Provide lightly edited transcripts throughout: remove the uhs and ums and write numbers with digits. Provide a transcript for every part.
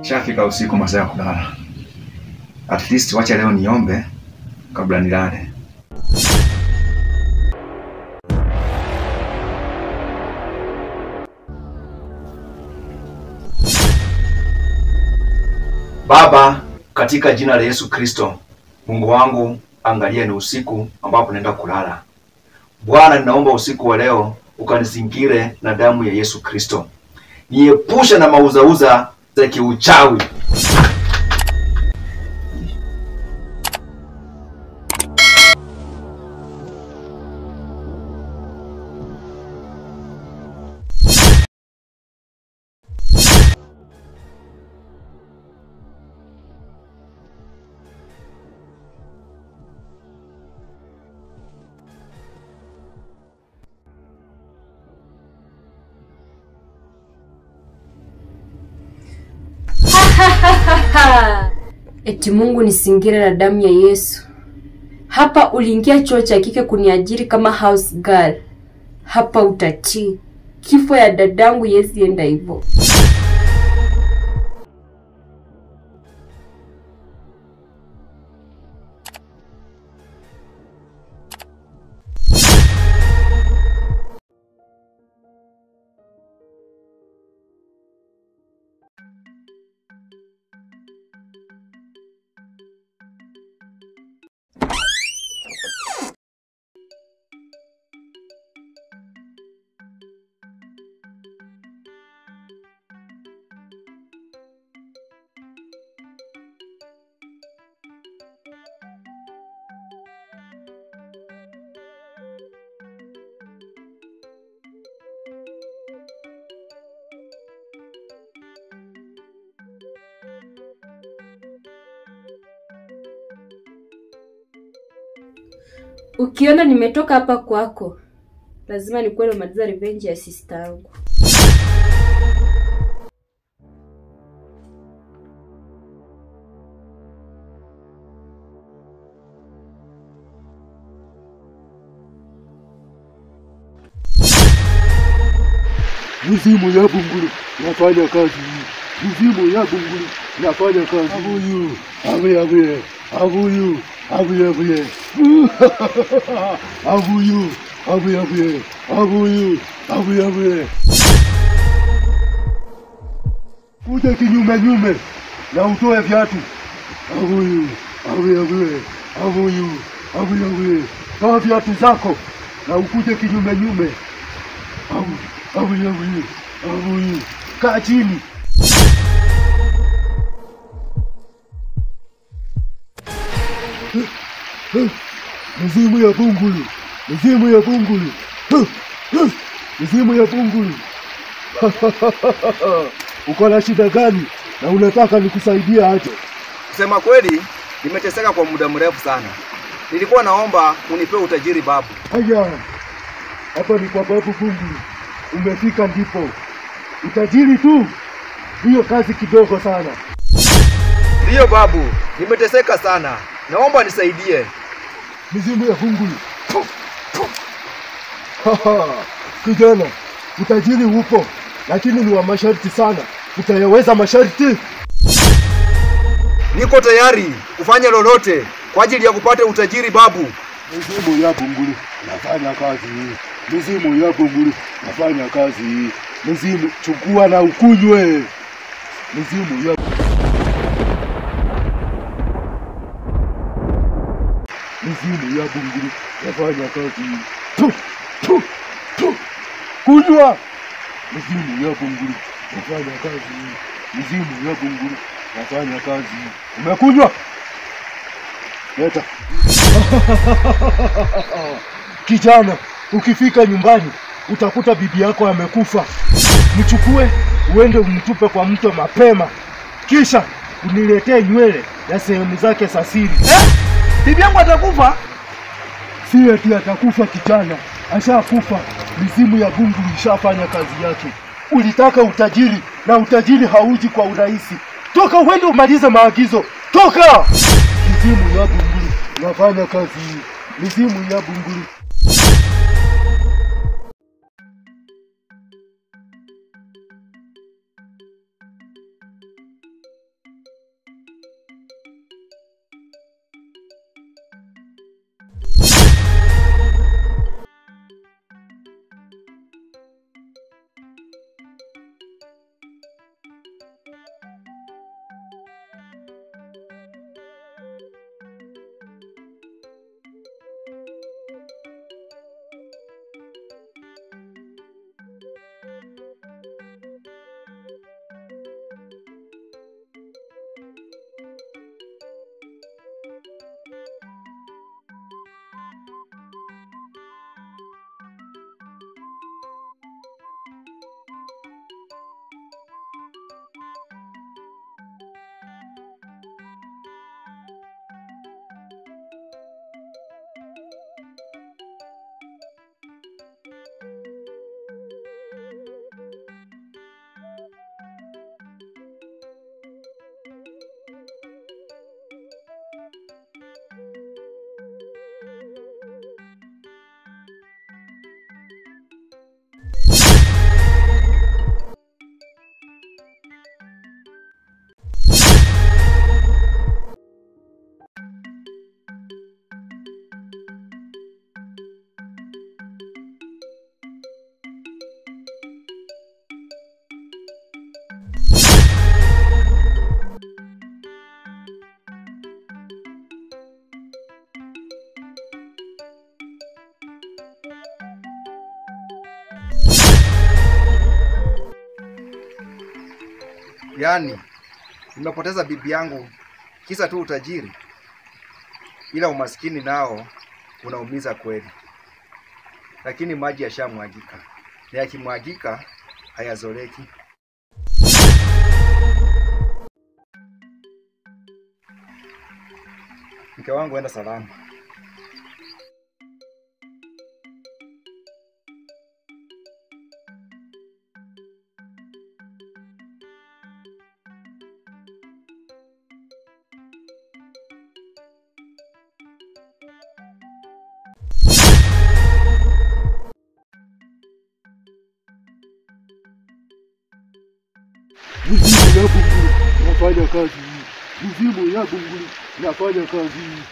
Shafika usiku masaa ya kulala. At least wacha leo niombe kabla nilale. Baba, katika jina la Yesu Kristo, Mungu wangu, angalia ni usiku ambapo naenda kulala. Bwana, ninaomba usiku wa leo ukanizingire na damu ya Yesu Kristo. Niepushe na mauzauza za kiuchawi. Eti Mungu nisingire na damu ya Yesu. Hapa uliingia chuo cha kike kuniajiri kama house girl. Hapa utatii. Kifo ya dadangu yezi enda hivyo. Ukiona nimetoka hapa kwako, lazima nikuwe nimemaliza revenge ya sister yangu. Mizimu ya Bungulu nafanya kazi. Mizimu ya Bungulu nafanya kazi. Abuyu, abuyu, abuyu, abuyu, abuyu, abuyu. Abuyu, abuyu, abuyu, abuyu, abuyu, abuyu. Kuja kinyume nyume na utoe viatu. Abuyu, abuyu, abuyu, abuyu, abuyu, abuyu. Toa viatu zako na ukuje kinyume nyume. Abuyu, abuyu, abuyu, abuyu. Kaa chini. Mizimu ya Bungulu, mizimu ya Bungulu, mizimu ya Bungulu. Uko na shida gani na unataka nikusaidie aje? Kusema kweli, nimeteseka kwa muda mrefu sana. Nilikuwa naomba unipe utajiri babu. Haya, hapa ni kwa babu Bungulu. Umefika ndipo. Utajiri tu, hiyo kazi kidogo sana. Ndiyo babu, nimeteseka sana. Naomba nisaidie. Mizimu ya Bungulu. Kijana, utajiri upo, lakini ni wa masharti sana. Utayaweza masharti? Niko tayari kufanya lolote kwa ajili ya kupata utajiri babu. Mizimu ya Bungulu nafanya kazi. Mizimu ya Bungulu nafanya kazi. Mizimu, chukua na ukunywe. Mizimu ya Mizimu ya Bungulu nafanya kazi. Tu tu tu. Kunywa. Mizimu ya Bungulu nafanya kazi. Mizimu ya Bungulu nafanya kazi. Umekunywa? Leta. Kijana, ukifika nyumbani utakuta bibi yako amekufa. Mchukue uende umtupe kwa mto mapema. Kisha uniletee nywele ya sehemu zake za siri. Bibi yangu atakufa? Si eti atakufa kijana, ashakufa. Mizimu ya Bungulu ishafanya kazi yake. Ulitaka utajiri na utajiri hauji kwa urahisi. Toka uende umalize maagizo. Toka! Mizimu ya Bungulu nafanya kazi. Mizimu ya Bungulu. Yaani nimepoteza bibi yangu kisa tu utajiri. Ila umaskini nao unaumiza kweli. Lakini maji yashamwagika, na yakimwagika hayazoleki. Mke wangu, enda salama. Mizimu ya Bungulu nafanya kazi hii. Mizimu ya Bungulu nafanya kazi hii.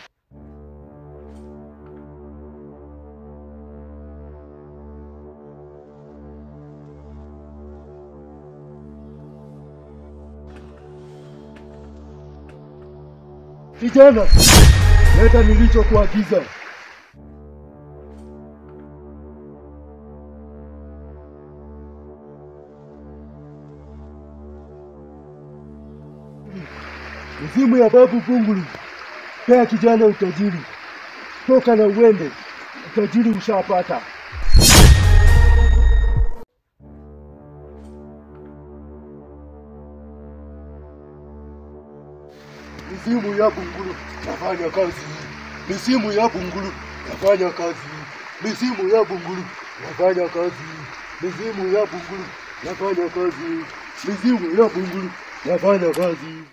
Kijana, leta nilichokuagiza. Mizimu ya babu Bungulu, pea kijana utajiri. Toka na uende, utajiri ushapata. Mizimu ya Bungulu nafanya kazi. Mizimu ya Bungulu nafanya kazi. Mizimu ya Bungulu nafanya kazi. Mizimu ya Bungulu nafanya kazi. Mizimu ya Bungulu nafanya kazi.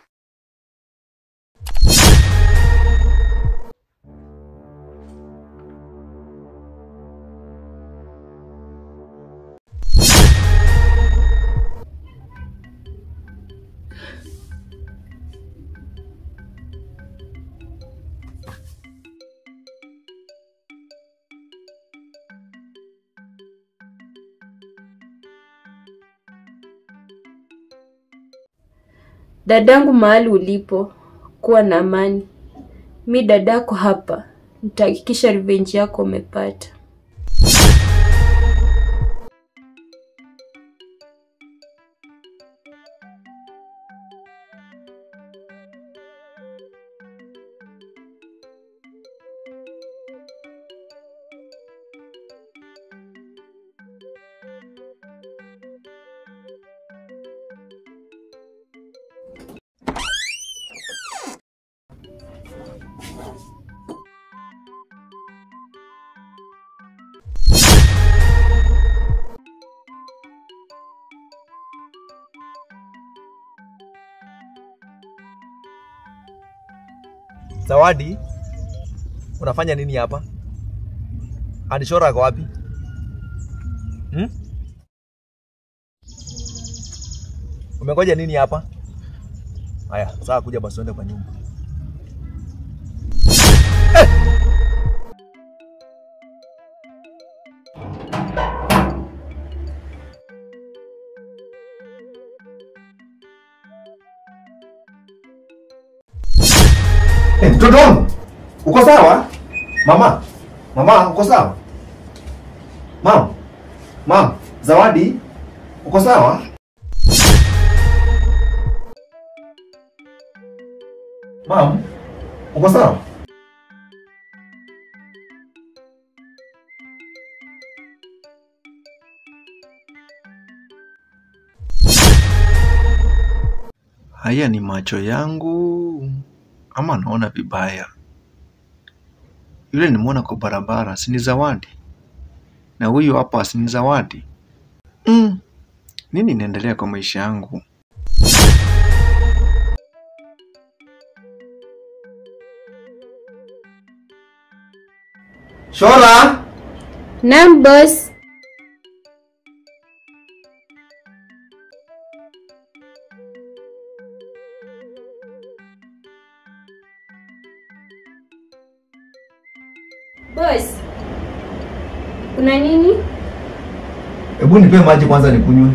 Dadangu, mahali ulipo, kuwa na amani. Mi dadako hapa, nitahakikisha revenge yako umepata. Zawadi, unafanya nini hapa? Anishora ako wapi? Umengoja nini hapa? Haya, sasa kuja basi uende kwa nyumba. Mtoto wangu, uko sawa? Mama, mama, uko sawa? Mama, mama, Zawadi, uko sawa? Mama, uko sawa? Haya ni macho yangu ama naona vibaya? Yule nimeona kwa barabara, si ni Zawadi? Na huyu hapa si ni Zawadi? Nini inaendelea kwa maisha yangu? Shora! Naam boss. Boss, kuna nini? Hebu nipe maji kwanza nikunywe.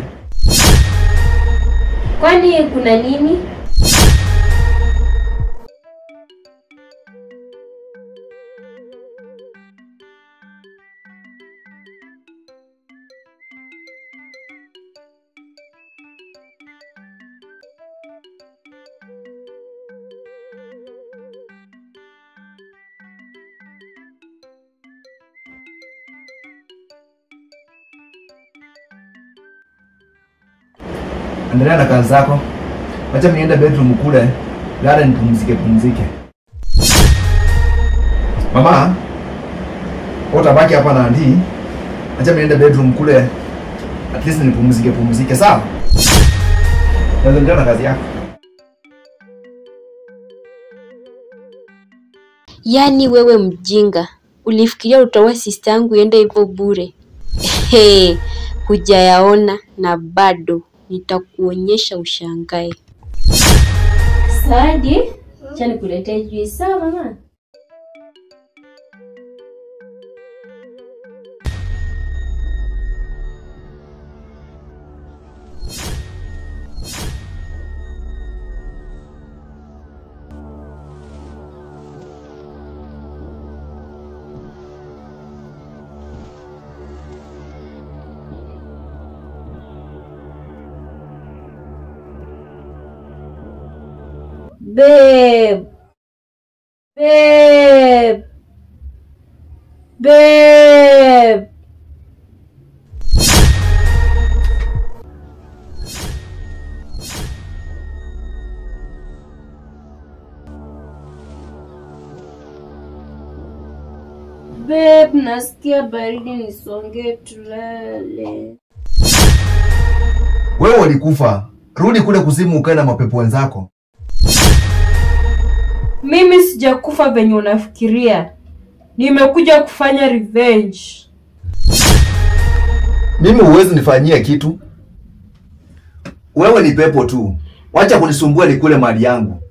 Kwani kuna nini? Endelea na kazi zako. Acha niende bedroom kule, lala nipumzike pumzike. Mama, utabaki hapa na Andi. Acha niende bedroom kule, at least nipumzike pumzike, sawa? Endelea na kazi yako. Yaani wewe mjinga, ulifikiria utaua sister yangu iende hivyo bure? Hey, hujayaona na bado nitakuonyesha ushangae. Sadi, acha nikuletee juice, sawa mama? Babe, babe, babe. Babe, nasikia baridi, nisonge tulale. Wewe ulikufa. Rudi kule kuzimu ukae na mapepo wenzako. Mimi sijakufa venye unafikiria. Nimekuja kufanya revenge. Mimi huwezi nifanyia kitu. Wewe ni pepo tu. Wacha kunisumbua nikule mali yangu.